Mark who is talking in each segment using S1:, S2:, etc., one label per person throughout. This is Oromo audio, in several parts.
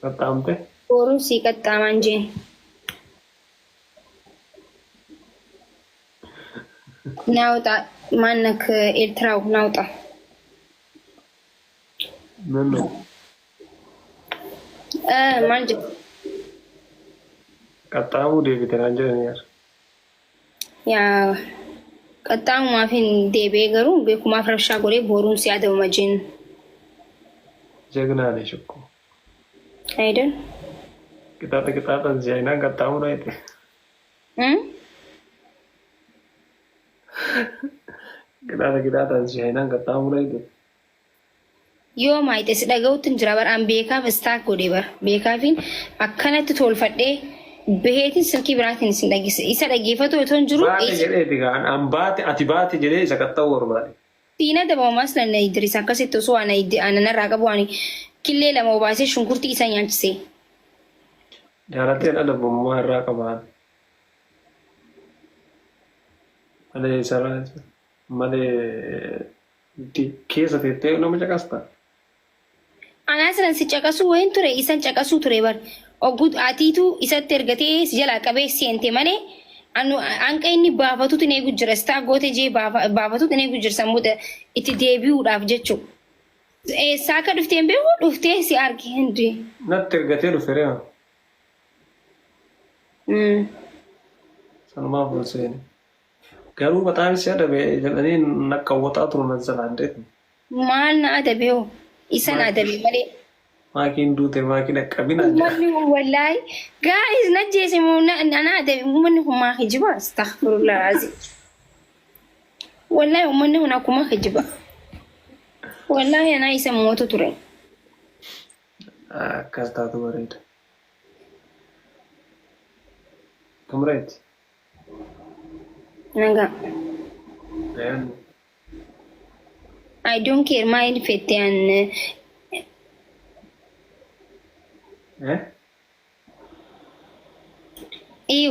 S1: Qaxxaamte?
S2: Boruun sii qaxxaamaan jeen. ናውጣ ማነክ ኤርትራው ናውጣ።
S1: ምን ነው?
S2: Maal jedhu?
S1: Qaxxaamuu deebite naan jedhani yaar.
S2: Yaa qaxxaamumaaf hin deebi'ee garuu beekumaaf rabshaa godhee boruun si adabama jeen.
S1: ጀግና ነሽ እኮ።
S2: አይደል?
S1: Qixaaxa qixaaxan si aynaan qaxxaamuu dhayite. Qixaaxa qixaaxan si aynaan qaxxaamuu dhayite.
S2: Yoo maayite si dhaga'utti hin jira bar an beekaaf istaak godhe bar beekaafiin akkanatti tolfadhee baheetiin silkii biraatiin isin dhageessa isa dhageeffatu otoo hin jiru.
S1: Baate jedheeti gaan an baate ati baate jedhee isa qaxxaa'uu barbaade.
S2: Siina dabamaas nan Idris akkasitti osoo ana ananarraa qabu ani killee lama obaasee shunkurtii isa nyaachisee.
S1: Jaalatteen adabummaa irraa qabaan. Malee isa malee keessa teettee nama caqasta.
S2: Anaa sinan si caqasuu wayin ture isan caqasuu ture bar. Oggu atiitu isatti ergatee si jalaa qabee seente malee anu hanqa inni baafatutu hin eegu jira. Istaa goote jee baafatutu hin eegu jira sammuu itti deebi'uudhaaf jechuudha. Eessaa akka dhuftee hin beeku dhuftee si arge hindi.
S1: Natti ergatee dhufe reema. Sanumaaf ol seene. Garuu baxaam si adabe jedhanii naqqawwaxaa turan jalaa indeet.
S2: Maal na adabe hoo? Isa na adabe malee.
S1: Maakiin duute maakii dhaqqabina jedha.
S2: Uummanni kun wallaahi gaa'is na jeese moo na na adabe uummanni kun maa kijiba astaghfirullah azim. Wallaahi uummanni kun akkuma kijiba. Wallaahi anaa isa mootu ture.
S1: Akkas taatu bareeda. Kamreeti.
S2: Nagaa.
S1: Ayaan.
S2: I don't care maal fette an.
S1: Eh?
S2: እዩ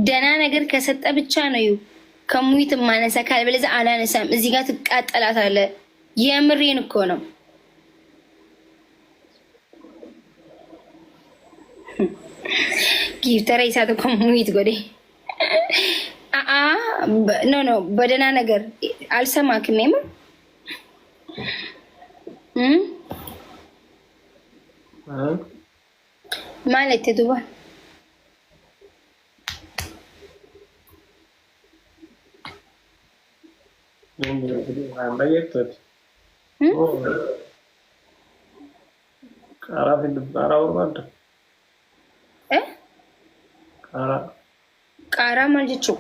S2: ደህና ነገር ከሰጠ ብቻ ነው እዩ ከሙይት ማነሳ ካልበለዚያ አላነሳም። እዚህ ጋር ትቃጠላታለህ። የምሬን እኮ ነው። Giiftara isaa tokko mute godhe. አአ no no በደህና ነገር አልሰማክም። የምር ማለት ዱባ
S1: Qaaraa barbaadda? Qaaraa.
S2: Qaaraa maal jechuu?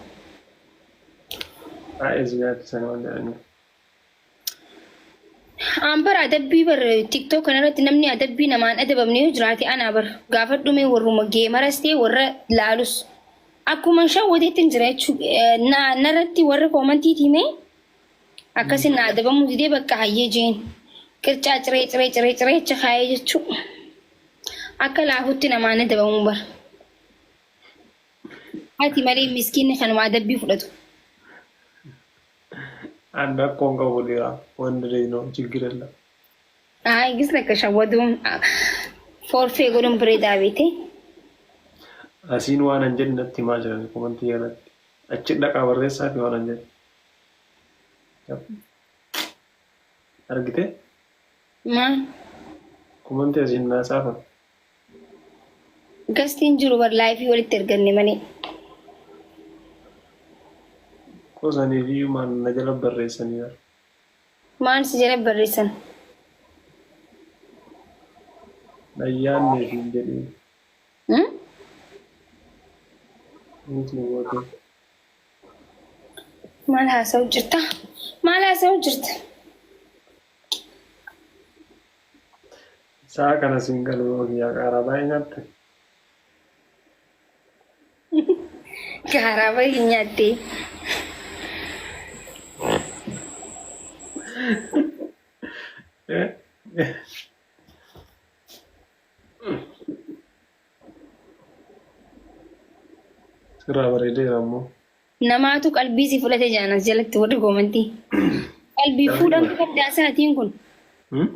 S1: Baay'ee si nyaachisan waan jedhaniif.
S2: An bara adabbii bar TikTok kanarratti namni adabbii namaan adabamne yoo jiraate anaa bar gaafadhu mee warruma geemaras ta'e warra laalus akkuma shawwateetti hin jira jechuu narratti warra koomantiiti himee akkasin na adabamuu didee bakka hayyee jeen qircaa ciree ciree ciree ciree achi kaayee jechuu akka laafutti namaan adabamuu bar ati malee miskiinni kanuma adabbii fudhatu.
S1: An rakkoon qabu dhiiraa ወንድ ልጅ ነው ችግር የለም።
S2: Ay, gis lakka shawwaduun forfee godhuun bareedaa beete.
S1: Asiin waan an jedhe natti himaa jiran komantii jalatti. Achi dhaqaa barreessaa fi waan an jedhe. Argite?
S2: Maal?
S1: Komantii asiin naa tsaafan.
S2: Gastiin jiru bar live walitti erganne malee.
S1: Qosanii fi maal na jala barreessanii bara.
S2: Maal si jala barreessan?
S1: Ayyaanni hin jedhiin. Miti goote.
S2: Maal haasa'u jirta? Maal haasa'u jirta?
S1: Sa'a kana siin galu kiyyaa qaaraa baay'ee nyaatte.
S2: Qaaraa baay'ee nyaatte.
S1: Eh? Sirraa bareedeera ammoo.
S2: Namaatu qalbii si fudhate jaanas jalatti warri koomantii. Qalbii fuudhamtu qabdaa sa'aatiin kun.
S1: Hmm?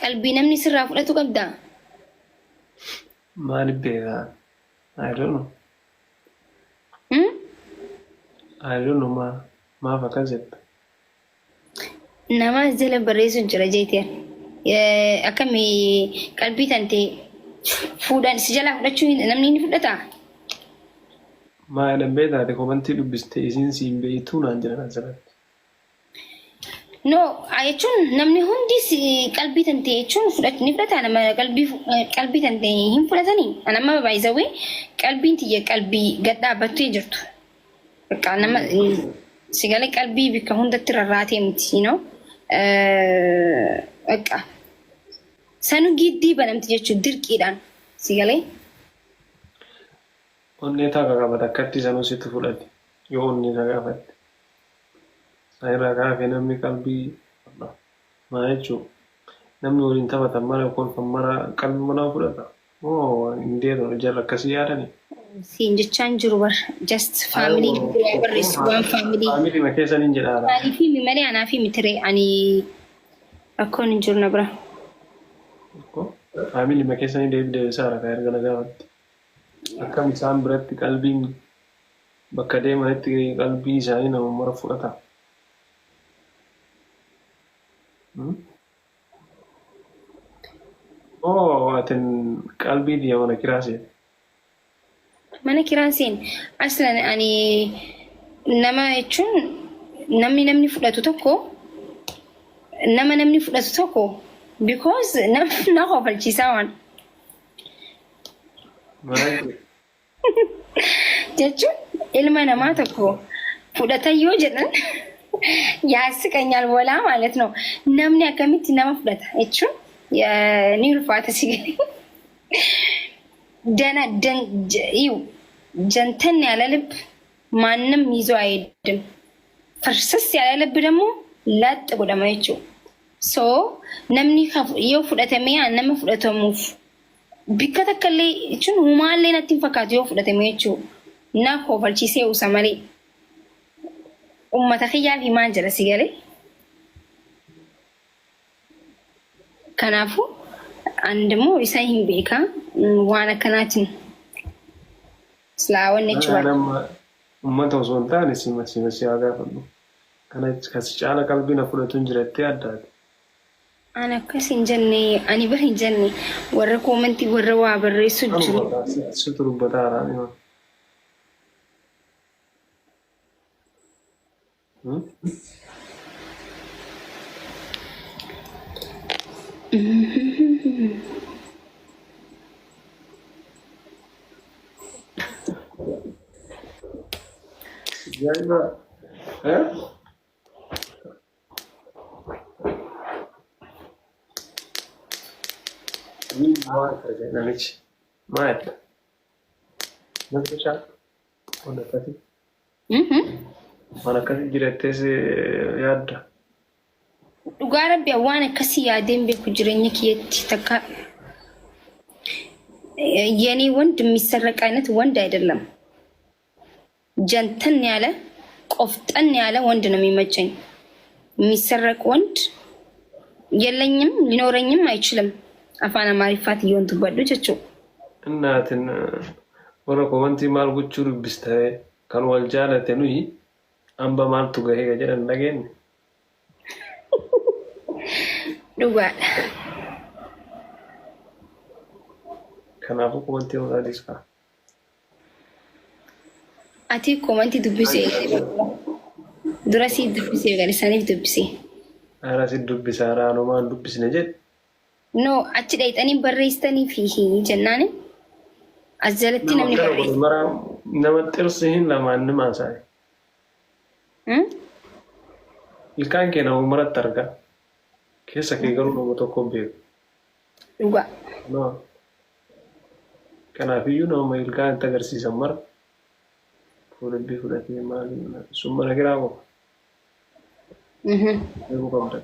S2: Qalbii namni sirraa fudhatu qabdaa.
S1: Maaliif beekaa? I don't know.
S2: Hmm?
S1: I don't know maaf akkas jetta.
S2: Nama as jala barreessu jira jeeteen. Akkami qalbii tante fuudhan si jalaa fudhachuu namni ni fudhataa?
S1: Maa jedhan beektaate komantii dubbiste isiin siin beektuu naan jedhan asirratti.
S2: No, jechuun namni hundi qalbii tante jechuun ni fudhataa nama qalbii tante hin fudhatanii. Ani amma baay'isawee qalbiin tiyya qalbii gad dhaabbattee jirtu. Bakka nama sigalee qalbii bikka hundatti rarraatee miti, you know. Bakka sanu giddii banamti jechuun dirqiidhaan sigalee.
S1: Onnee taaka qabata akkatti sanuu sitti fudhate yoo onnee isaa gaafatte. Isaan irraa kaafee namni qalbii maa jechuun namni waliin taphatan mara kolfan mara qalbii manaa fudhata. Moo hin deebi'u jarra akkasii yaadani?
S2: Siin jechaan jiru bar just family waa barreessu waan family.
S1: Family ma keessan hin jedhaara.
S2: Maaliif himi malee anaaf himi ture ani rakkoon hin jiru na bira.
S1: Family ma keessanii deebi deebisaara kan erga na gaafatte. Akkam isaan biratti qalbiin bakka deemanitti qalbii isaanii nama mara fudhata. Oo atin qalbii tiyya mana kiraa seete.
S2: Mana kiraan seen aslan ani nama jechuun namni namni fudhatu tokko nama namni fudhatu tokko because na kofalchiisaa waan
S1: Maal
S2: jechuun ilma namaa tokko fudhatan yoo jedhan ያስቀኛል ወላ ማለት ነው። Namni akkamitti nama fudhata jechuun ni ulfaata si ደና ይው ጀንተን ያለ ልብ ማንም ይዞ አይሄድም። ፍርስስ ያለ ልብ ደግሞ ላጥ godhama jechuudha. So namni yoo fudhatame nama fudhatamuuf bikka takka illee jechuun humaallee natti hin fakkaatu yoo fudhatame jechuudha. Na kofalchiisee usa malee. Uummata kiyyaaf himaan jira si galee. Kanaafuu ani immoo isa hin beekaa waan akkanaatiin silaa wanni jechuudha.
S1: Nama uummata osoo hin taane sima sima si haa gaafadhu. Kana kasi caala qalbii na fudhatu hin jirattee addaati.
S2: Ani akkas hin jenne, ani bar hin jenne, warra koomantii warra waa barreessu jiru.
S1: Situ dubbataa haaraan hima. Ajaa'iba! Eh? Maal jedhe namichi? Maal? Namticha waan akkasii waan akkasii jirattees yaadda.
S2: Dhugaa rabbi waan akkasii yaadeen beeku jireenya kiyyatti takka የኔ ወንድ የሚሰረቅ አይነት ወንድ አይደለም። ጀንተን ያለ ቆፍጠን ያለ ወንድ ነው የሚመቸኝ። የሚሰረቅ ወንድ የለኝም፣ ሊኖረኝም አይችልም። Afaan Amaariffaatiin yoon dubbadhu jechuudha.
S1: Innaatin warra komantii maal gochuu dubbista kan wal jaalate nuyi hamba maaltu gahee ka jedhan dhageenye.
S2: Dhugaadha.
S1: Kanaafuu komantii irraa dhiisaa.
S2: Ati komantii dubbisee dura sii dubbisee gara isaaniif dubbisee.
S1: Haara si dubbisa haara anumaan dubbisne jedhe.
S2: No, achi dhayxanii barreessitanii fi jennaani as jalatti namni barreessa.
S1: Nama xirsi hin lamaan nima haasa'e. Ilkaan kee nama maratti argaa. Keessa kee garuu nama tokko beeku.
S2: Dhugaa.
S1: No. Kanaafiyyuu nama ilkaan itti agarsiisan mara fuudhee fudhatee maali sun mana kiraa qofa. Beekuu qabda.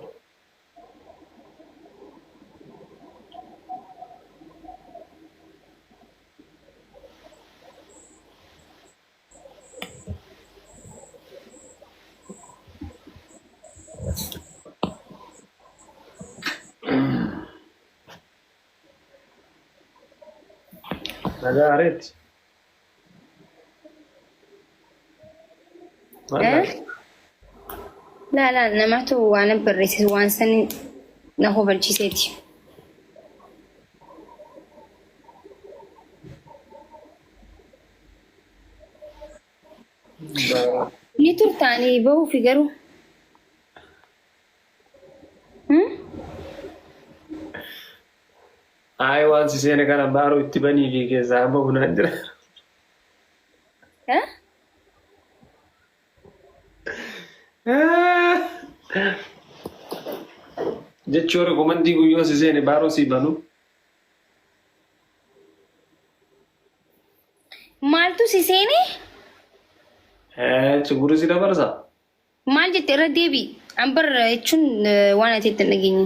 S1: Nagaa areetti. Maal
S2: Eh?
S1: taate?
S2: Laa laa namatu waan barreesse waan san na hubachiiseeti. Ni turtaanii bahuufi garuu. Hmm?
S1: Ayi waan si seene kana baaroo itti banii fi keessaa bahu naan jira.
S2: Eh?
S1: Jechi warri komantii guyyoo si seene baaroo si banu.
S2: Maaltu si seene?
S1: Cugurri si dabarsa.
S2: Maal jette irra deebi. An bar jechuun waan ati itti hin dhageenye.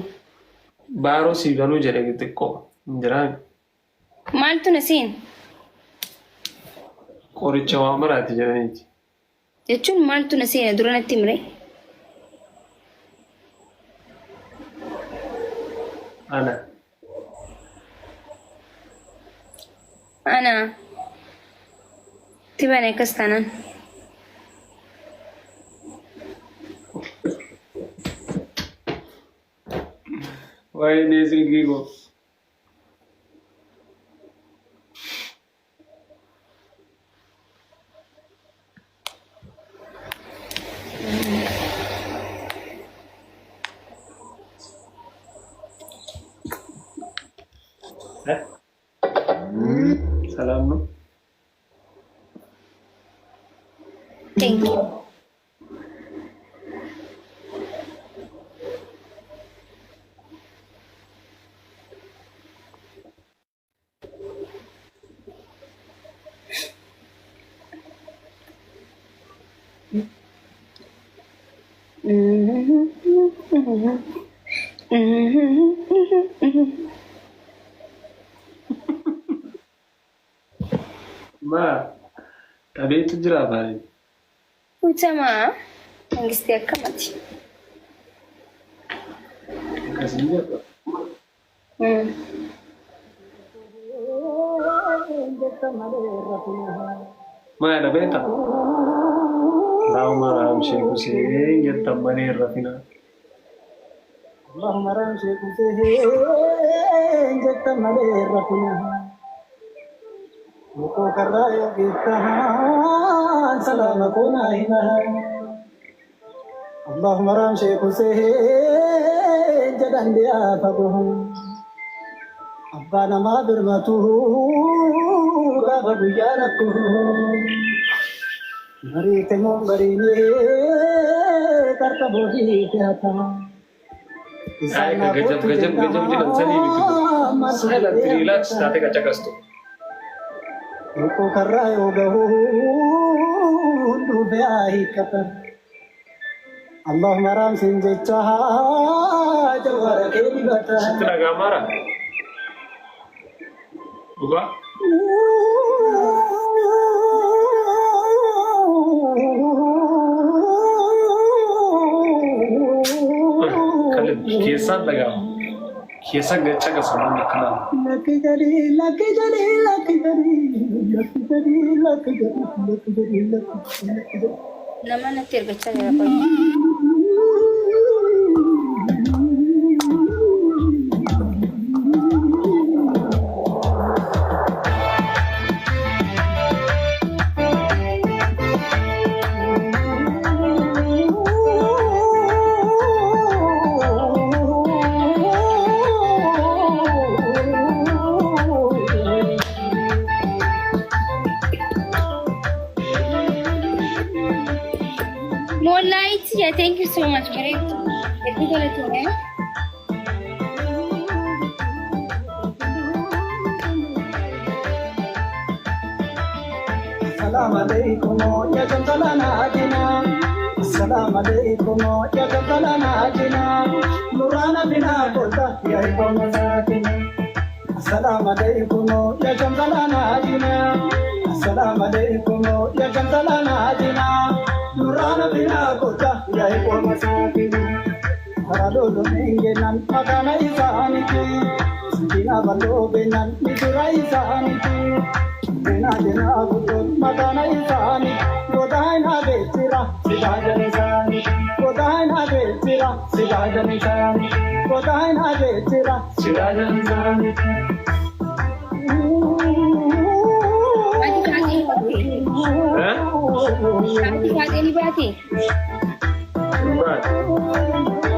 S1: Baaroo si banuu jedhe xiqqoo hin jiraa.
S2: Maaltu na seene?
S1: Qoricha waa maraati jedhaniiti.
S2: Jechuun maaltu na seene dura natti himre.
S1: Ana.
S2: Ana. Itti bane akkas taanaan.
S1: Waa'ee silkii koo. ሰላም ነው።
S2: Thank you.
S1: Maa dhabeetu jira afaaniin.
S2: Utamaa mangistii akkamati.
S1: Akkasii jedha. Maa dhabeeta? Allahumma raamshee kusee jettan malee hin rafinaa.
S3: Allahumma raamshee kusee jettan malee hin rafinaa. Mukoo karraa yoo geettan salaama koo naa himaa. Allahumma raamshee kusee jedhan dhiyaa fagoo. Abbaa namaa birmatu gaafa guyyaa rakkoo. Mariite moo mariinee tarka boodii fe'ata.
S1: Ay, ka gajab gajab gajab jedhan sanii miti kun. Silent relax taate qacaqastu.
S3: Mukoo karraa yoo gahu hunduu fe'aa hiikkata. Allahumma raamsiin jecha jawwaara kee dibata.
S1: Sitti dhaga'amaara? Dhugaa? Kan keessaan dhaga'ama. Keessaan gad caqasa namni akkanaa.
S3: Lakki jedhi lakki jedhi lakki jedhi lakki jedhi lakki jedhi lakki jedhi lakki jedhi.
S2: Nama natti ergachaa jira qoy. Moonlight, yeah, thank you so much. Bareedu. Hedduu galatoomee.
S3: Assalamu alaikum ya jamtalana ajina. Assalamu alaikum ya jamtalana ajina. Nurana bina kota ya ifa masakina. Assalamu alaikum ya jamtalana ajina. Assalamu alaikum ya jamtalana ajina. Nurana bina kota ya ifa masakina. Haralolo mengenan makana isaaniti. Dinaa bal'oo beenyaan ni jira isaaniiti. Dinaa dinaa guddoon mataana isaanii. Godaana beeksira sidaa isaanii. Godaana beeksira sidaa isaanii. Godaana beeksira sidaa isaanii.
S2: Ati kaatee ni baate.
S1: Eh?
S2: Ati kaatee ni baate.
S1: Hin baate.